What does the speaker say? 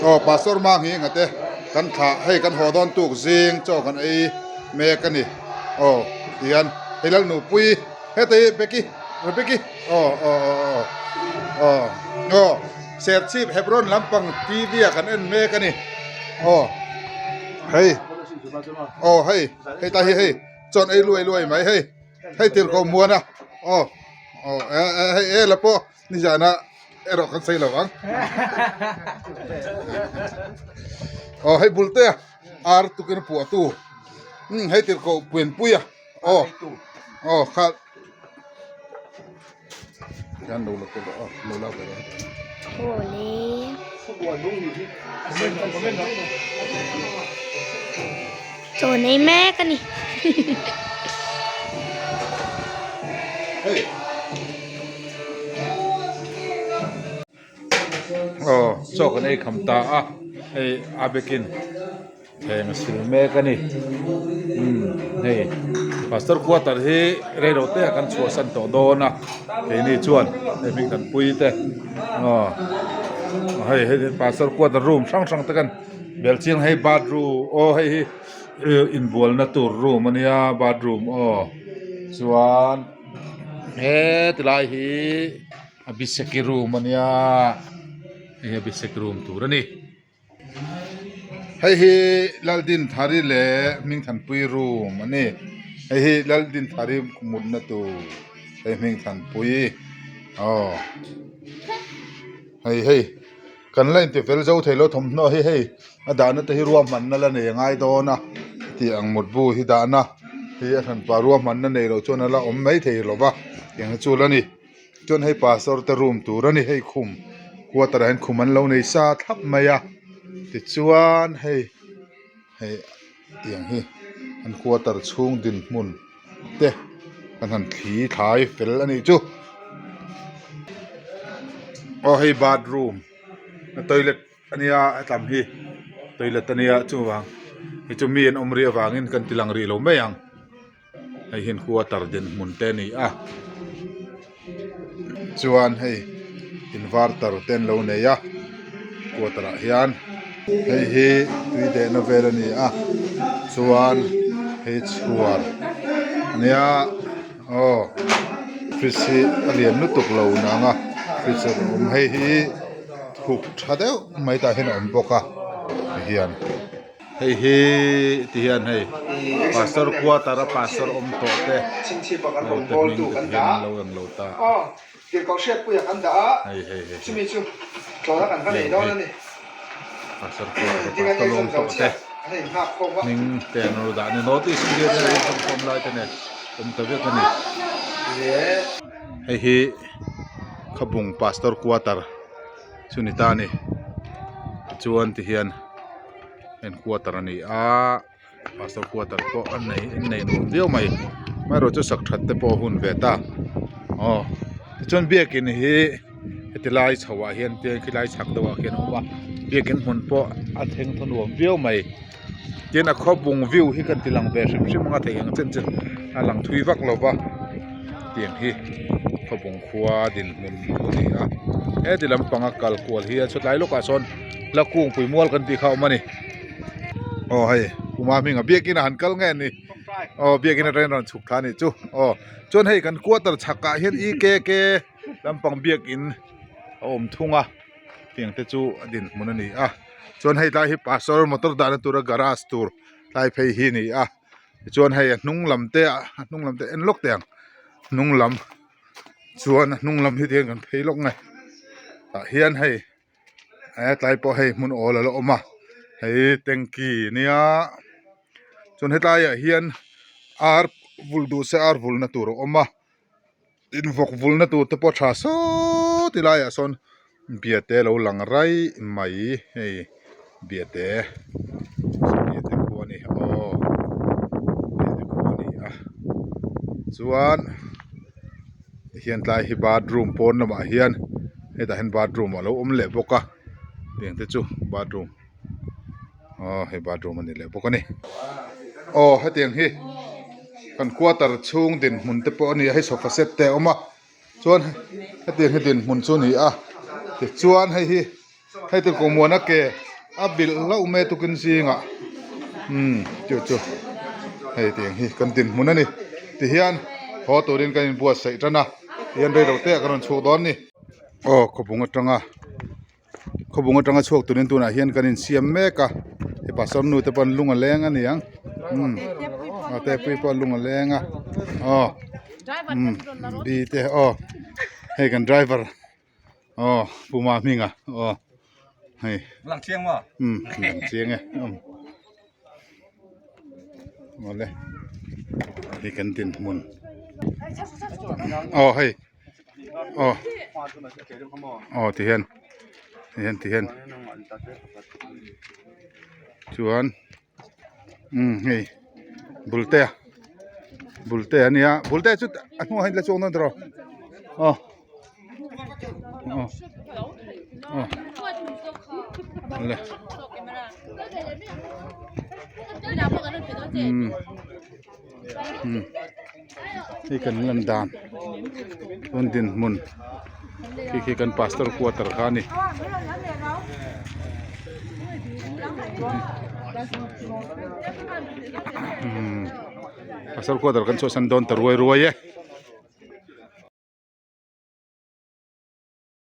Aw Pastor Mang hi engate kan thlah hei kan haw dawn tuk zing chaw kan ei mek a ni. Aw tihian hei Lalnupui heta hi Becky Rebecca aw aw aw aw aw aw Serchhip Hebron lampang TV ah kan en mek a ni. Aw hei aw hei hei ta hi hei chaw an ei luai luai mai hei hei tirhkoh muan a aw aw hei e la pawh. Nizana erawh kan sawi lo ang. Aw hei bul te a ar tukin a puah tu. Umm hei tirh koh puanpui a. Aw aw kha hian lo la pawh aw lo la ve rawh. Awle. Chaw nei mek a ni. Hei. Aw chaw kan ei kham ta a hei a biakin thleng a sil mek a ni umm hei pastor quarter hi reilo te ah kan chhuahsan tawh dawn a keini chuan hei hming kan pui te aw hei hei pastor quarter room hrang hrang te kan bel chiang hei bathroom aw hei hi inbualna tur room a nia bathroom aw chuan. He tilai hi a biseki room a nia hei hi a biseki room tur a ni hei hi Laldinthari leh Hmingthanpui room a ni hei hi Laldinthari mutna tur hei Hmingthanpui aw hei hei. Kan la intifel zo thei lo thawmhnaw hi hei a dahna te hi ruahmanna la nei a ngai dawn a tih ang mutbu hi dahna hi a hranpa ruahmanna nei loh chuan a la awm mai thei lo va tiang hi chu la ni chuan hei pastor te room tur a ni hei khum quarter ah hian khum an lo nei sa thlap mai a tichuan hei hei tiang hi an quarter chhung dinhmun te kan han thli thlai fel a nih chu aw hei bathroom toilet a nia hetlai hi toilet a nia chuvang hei chu mi an awm rih avangin kan ti lang rih lo mai ang. Hei hian quarter dinhmun te a ni a chuan hei inverter te an lo nei a quarter ah hian hei hi tui dehna vel a ni a chuan hei chhuar a nia aw fridge hi a lian lutuk lo nang a fridge a awm hei hi thuk tha deuh mai tah hian a awm bawk a tihian. Hei hi ti hian hei pastor quarter a pastor awm tawh te ho te hming te ti hian an lo eng lo ta a hei hei hei hei pastor quarter a pastor awm tawh te hming te an lo dah a ni notice in hian hei inkhawm lai te nen awm ta vek a ni hei hi khawbung pastor quarter chu ni ta a ni tichuan ti hian. Headquarter a ni a pastor quarter pawh a nei an nei nuam viau mai amaherawhchu chu sak that te pawh a hun ve ta aw tichuan biakin hi heti lai chho ah hian te khilai chhak deuh ah khian a awm a biakin hmun pawh a thleng thaw nuam viau mai tin a khawbung view hi kan ti lang ve hrim hrim ang a theih ang chen chen a lang thui vak lo va tiang hi khawbung khua dinhmun a ni a heti lampanga kal kual hi a chhuatlai lawkah sawn. La kungpui mual kan tih kha a awm a ni aw hei kuma hming a biakin a han kal nge ni aw biakin atangin rawn chhuk thla a nih chu aw chuan hei kan quarter chhak ah hian ekk lampang biakin a awm thung a tiang te chu a dinhmun a ni a chuan hei tlai hi pastor motor dahna tura garage tur tlai phei hi a ni a tichuan hei a hnung lam te ah a hnung lam te en lawk teh ang hnung lam chuan a hnung lam hi tihian kan phei lawk nge tah hian hei. He tlai pawh hei hmun awl a la awm a hei tanky nia chuan hetlaiah hian ar vulh duh se ar vulhna tur a awm a tin vawk vulhna tur te pawh a tha sawt ti laiah sawn biate a lo lang raih mai hei biate biate khua a ni aw biate khua a ni a chuan. Tihian tlai hi bathroom pawn lamah hian hetah hian bathroom alo awm leh bawk a tiang te chu bathroom aw hei bathroom a ni leh bawk a ni aw hetiang hi kan quarter chhung dinhmun te pawh a ni a hei sofa set te a awm a chuan hetiang hi dinhmun chu a ni a tichuan hei hi hei te kawhmuana ke. A bilh hlauh mai a tukin zingah umm chu chu hei tiang hi kan dinhmun a ni tihian haw turin kan inbuatsaih tan a tihian rei lo te ah kan rawn chhuak dawn a ni. Aw khawbung atanga khawbung atanga chhuak turin tunah hian kan insiam mek a he pastor nu te pawh an lung a leng a ni ang umm a tepui pawh a lung a leng a aw umm bi te aw hei kan driver. Aw Puma hminga aw hei Lang chiang maw? Um lang chiang e um awle hei kan dinhmun aw hei aw aw ti hian ti hian ti hian chuan um hei Bultea Bultea a nia Bultea chu a hnungah hian la chuang dawn tawh aw aw aw awle um um hei kan lan dan tun dinhmun khi khi kan pastor quarter kha a ni. Umm pastor quarter kan chhuahsan dawn ta ruai ruai e.